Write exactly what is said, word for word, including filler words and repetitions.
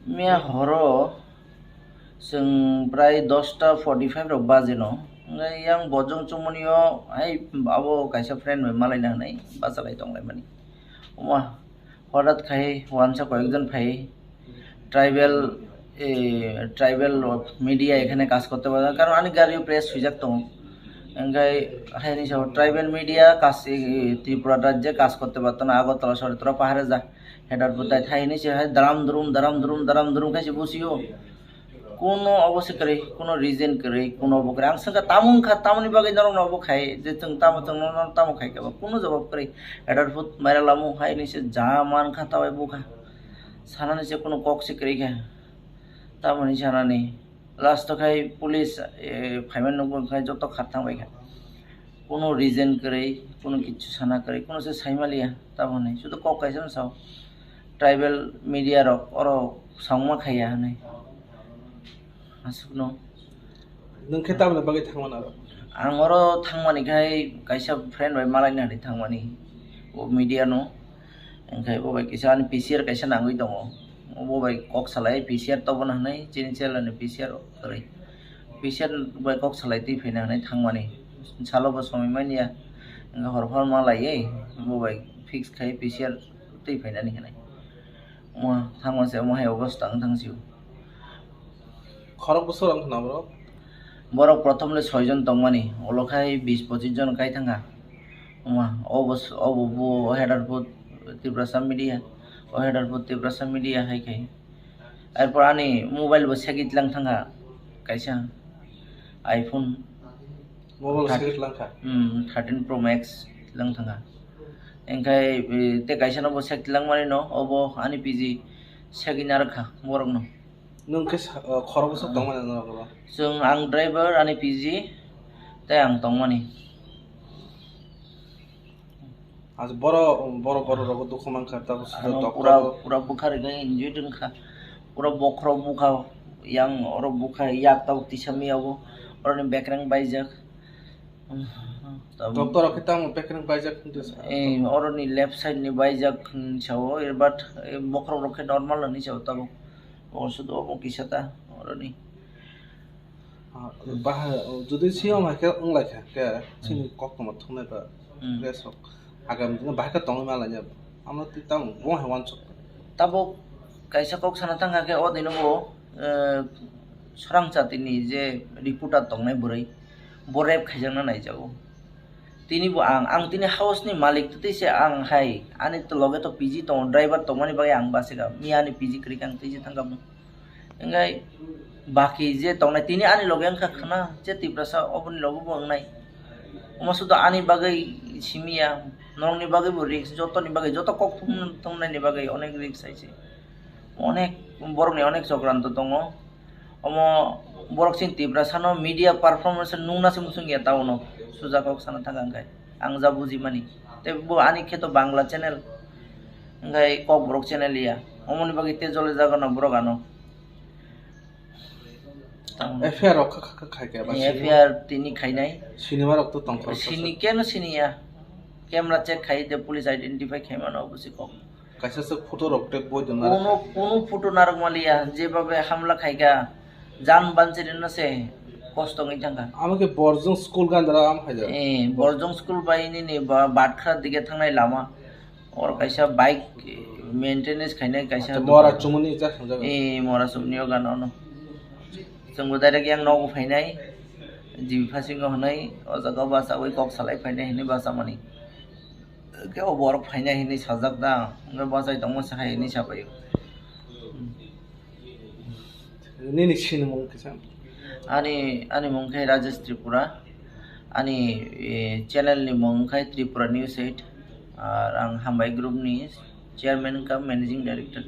Miya horo chwng prai dosta forty five rok baje no. Hwnkhe yang bojong chumani o hai abo kaisa friend bai malaina hwnwi bachalai tonglaimani. Omo horat khai wansa koyekjon phai tribal, eh, tribal media এখানে কাজ করতে পারতাম, কারণ আমি গাড়িও প্রেস হয়ে যাক তো। এঙ্গাই হাইনি সব ট্রাইবাল মিডিয়া কাজ, এই ত্রিপুরা রাজ্যে কাজ করতে পারতো না, আগরতলা শহরে তোরা পাহাড়ে যা, হেটার পুতায় থাইনি সে হয় দারাম দুরুম, দারাম দুরুম, দারাম দুরুম খাইছে বুঝিও। কোনো অবস্থা করে, কোনো রিজন করে, কোনো অবকারে। আং সাথে তামুন খা, তামুনি বাকি ধরো নব খাই, যে তুমি তামু তুমি নন তামু খাই খাবো, কোনো জবাব করে। হেটার পুত মাইরা লামু হাইনি সে যা মান খা, তাওয়াই বুখা। সানানি সে কোনো কক সে করে খা। Tamoni sanani. Last o khai police, eh, phaiman nukgo khai joto kharthang bai kha. Kuno reason kwrwi, kuno kichu sana kwrwi, kuno se saimaliya tamoni. Sudo kok kaisa no sao. Tribal media rok oro songma khaiya hinwi. Aswkno. Nwng khe tamoni bagwi thangmani aro? Ang oro thangmani khai kaisa friend bai malaina hinwi thangmani. O media no. Hwnkhe bo bai kisa ani P C R kaisa nangwi tongo. Bo bai kok salai P C R tobona hinwi chini chela ni P C R kwrwi. P C R bai kok salai twi phaina hinwi thangmani. Salo bo somoi manya. Hwnkhe hor hor ma laiwi bo bai fix khai P C R twi phainani hinwi. Omo thangma se omo hai obosta wng thang sio. Khorok bwswk wng khna borok? Borok prothom le soi jon tongmani, ulo khai bis pochis jon kai thangkha. Omo, obo s-, obo bo header bo Tiprasa media, o header bo Tiprasa media hai khai. Erpor ani mobile bo segwi tlang thangkha kaisa iPhone. Mobile Third- segwi tlang kha? Hmm, thirteen Pro Max tlang thangkha. Engkhai, eh, te kaisa no bo sek tlang mani no, obo ani P G segwi narwk kha borok no. Nwng khe sa-, o, khorok bwswk tongmani norok oro? Chwng, ang driver, ani P G, tei ang tongmani. Acha boro, boro, boro rogo dukhu mankha, tabuk sijak Ano doctor pura, o. Pura bwkha rikha, injured wngkha. Pura bokhorok bukha, yang oro bukha, yak tabuk tisa miya bo. Oroni bekreng baijak. Tabuk Doctor rok khe tamo bekreng baijak hinwi sa. Eh, oroni left side ni baijak hinwi sao, eh, but, eh, bokhorok rok khe normal hinwi sao tabuk. Obo sudu obo kisa ta oroni. Ah, bahai, jodi siyom hai khe wng lai kha, khe chini Hmm. koktwma thumnai ba Hmm. khe sok agam dino bahai khe tongwi ma lai ya. Amo twi tamo bo hai wansuk. Tabuk kaisa kok sana thang kha khe o dino bo, eh, Srang Chatini je reporter tongnai bwrwi, bo rape khaijakna naijago. Tini bo ang, ang tini house ni malik twi se ang hai, ani to loge to P G tongo, driver tongmani bagwi ang bachikha, miya ani P G kwrwi khe ang twi se thangkha. Hwnkhe baki je tongnai tini ani loge wngkha khna, je Tiprasa oboni loge bo wngnai. Omo sudo ani bagwi simiya, norokni bagwi bo risk, jotoni bagwi, joto kok thum-, thumnaini bagwi onek risk hai se. Onek borokni onek chokranto tongo. Omo borok chini Tiprasano media performance nungna se muchung ya town o, suja kok sana thang ang khai. Ang ja bujimani. Tei bo ani khe to Bangla channel. Hwnkhe Kokborok channel ya. Omoni bagwi tei jole jago no borok ano. F I R rok kha, kha, kha, khai khe ba sini? F I R tini khainai. Sinima rok to tongthok. Sini keno sini ya. Camera check khai de police identify khai mano obo se kok. Kaisa se photo rok tei boi dona. Kono, kono photo narwk maliya, jebabe hamla khaika, jan banchirino se kosto wngwi thangkha. Amo khe Borjong school gandara am haida. Eh, Borjong school bai nini ba Batkha dige thangnai lama. Or kaisa bike maintenance khainai kaisa Acha, dukan. Mora chumuni ja sanjak. Eh, mora chumuni o gana ono. Chwngbo direct yang nogo phainai. Jibi phasingo hwnwi o jaga bachawi kok salai phainai hwnwi bachamani. Khe o borok phainai hinwi sajak da, hwnkhe bachai tongma se hai hinwi sabaio. Nini sinimung kisa? Ani, ani mung khe Rajesh Tripura. Ani, eh, channel ni mung khe Tripura News eight. Ar ang Hambai Group ni chairman cum managing director.